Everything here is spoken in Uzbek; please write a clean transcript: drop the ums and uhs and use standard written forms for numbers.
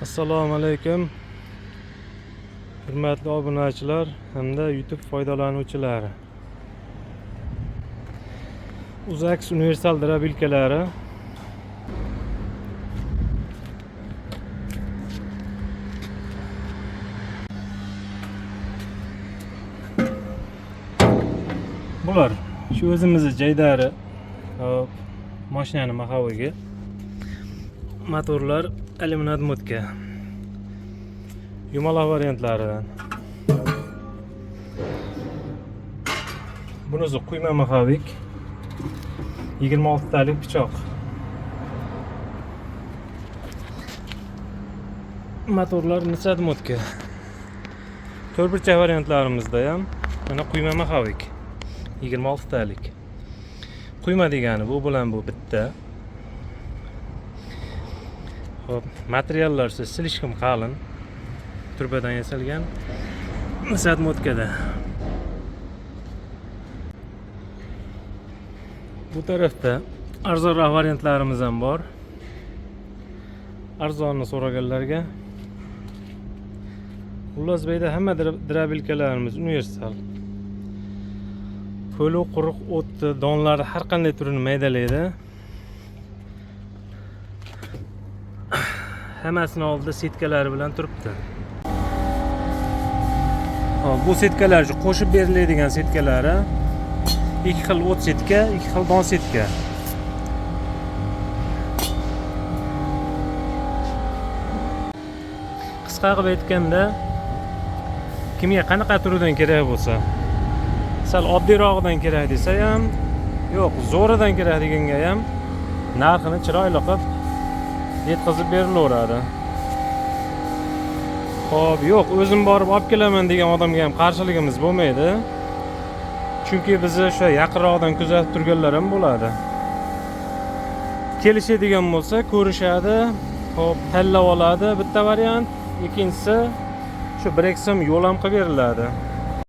Assalomu alaykum, hurmatli obunachilar hamda YouTube foydalanuvchilari. Uzax universal дробилка lari. Bular shu o'zimizni jaydari, hop, mashinani mahovigi. Motorlar alyumin отмотка. Yumaloq variantlaridan. Bunisi quyma маховик. 26 talik pichoq. Motorlar отмотка. To'rtburchak variantlarimizda ham mana quyma маховик. 26 talik. Quyma degani bu bilan bu bitta. Xo'p, materiallar слишком qalin. Trubadan yasalgan. Отмотка da. Bu tarafda arzonroq variantlarimiz ham bor. Arzonni so'raganlarga. Xullas, bu yerda hamma дробилка larimiz universal. Ho'lu, quruq o'tni, donlarni har qanday turini maydalaydi. Hammasini oldida setkalari bilan turibdi. Hop, bu setkalar shu qo'shib beriladigan setkalari. Ikki xil o't setka, ikki xil don setka. Qisqa qilib aytganda, kimga qanaqa turidan kerak bo'lsa, sal oddiyrog'idan kerak desa ham, yo'q, zo'ridan kerak deganga ham narxini chiroyli qilib yetkazib berilaveradi. Xo'p, yo'q, o'zim borib olib kelaman degan odamga ham qarshiligimiz bo'lmaydi. Chunki bizni o'sha yaqinroqdan kuzatib turganlar ham bo'ladi. Kelishadigan bo'lsa, ko'rishadi, xo'p, tanlab oladi bitta variant, ikkinchisi shu 1-2 so'm yo'l ham qilib beriladi.